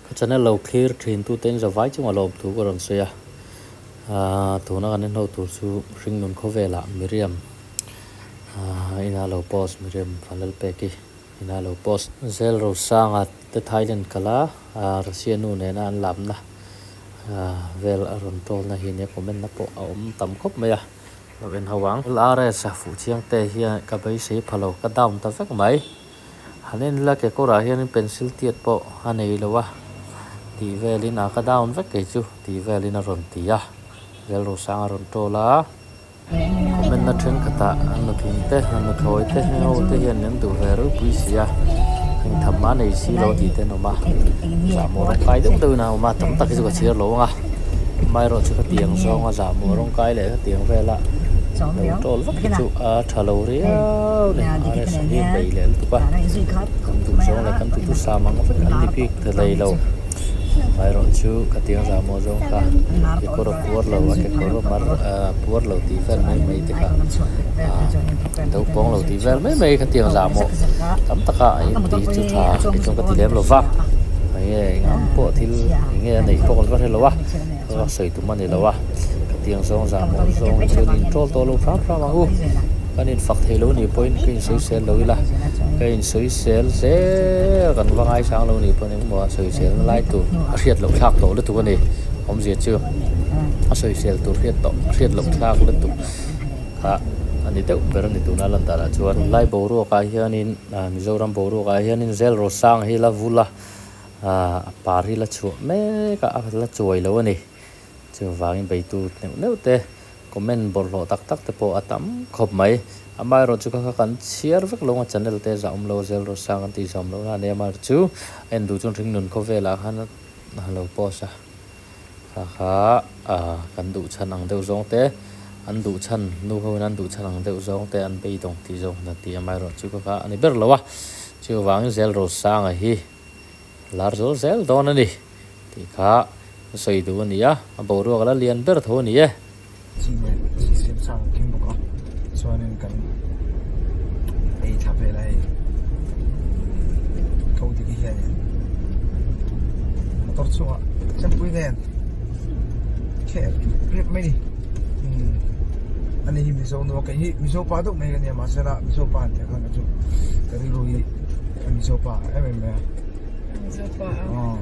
Ka channel lo thlir thin tute in zavai chunga lawm thu ka rawn sawi a, aaa tuna kan en ho tur chu hringnun khawvelah Miriam aaa ina lo post Miriam Vanlalpeki ina lo post. Zel Rosanga te Thailand kala aaa Russia nu nena an lamna aaa vel a rawn tawlna hi nia comment na pawh a awm tam khawp mai a lo en ho ang. LRS a fuh chiang te hian ka beisei pha lo ka down ta vek mai. Han en ila kekawrah hianin pencil tiat pawh a nei lo a tih velin a ka down vek kei chu tih velin a rawn ti a Lalrosang a rawn tawl a comment na thenkhatah an nutling te an nuthlawi te heng ho te hian an duh ve ropui si a heng tham a nei si lo tih te an awm a zahmawh rawng kai deuh deuhin a awm a tam tak hi chu ka chhiar lo ang a amaherawhchu khatiang zawnga zahmawh rawng kai leh khatiang vela lo tawl vak hi chu a tha lo riau a ni RS hi a bei leh lutuk a kan duh zawng leh kan tutu sam ang vek an ni bik ta hlei lo amaherawhchu khatiang zahmawh zawng kha kekawr a puar lo a kekawr a mar ah puar lo tih vel mai mai te kha ah do pawng lo tih vel mai mai khatiang zahmawh tam taka a inti hi chu tha kei chuan ka ti lem lo va enge eng ang pawh thil enge a neih pawh kan va hre lo a ka sawi tum a ni lo a khatiang zawng zahmawh zawng hi chuan in tawl tawh lo hram hram ang u kan infak thei lo nih pawhin ka insawisel lo ila ka insawisel zel kan va ngaisang lo nih pawhin engmaw a sawisel na lai tur a hriat loh thlak tawh lutuk a ni awmzia chu a sawisel tur hriat tawh hriat loh thlak lutuk kha a ni deuh ber a ni tuna lan danah chuan tunlai boruakah hianin ah Mizoram boruakah hianin zel rawsang hi la vul a ah a par hi la chhuah mek a a la chuai lo a ni chuvangin beitu neuh neuh te comment bawlhhlawh tak tak te pawh a tam khawp mai amaherawhchu kha kha kan chhiar vek lo a channel te zah awm lo zel rawsang an tih zawm loh na a nia amaherawhchu a en duh chuan hringnun khawvelah khan a lo post a kha kha ah kan duh chhan ang deuh zawng te an duh chhan nu ho in an duh chhan ang deuh zawng te an beidawng tih zawng han ti amaherawhchu kha kha a ni ber lo a chuvangin zel rosanga hi lar zual zel dawn a ni tih kha a sawi duh a ni a a boruak a la lian ber tho a ni e. Chi leh chi siam sang a keng bawk a chuanin kan ei thla vel a hei tho dik hi hianin motor chungah chempui nen khel rep mai ni umm ani hi mizo nu a kei hi mizo pa deuh mai ka nia mahse la mizo pa an tih ang khan ka chu ka rilru hi mizo pa em em mai a mizo pa a aw.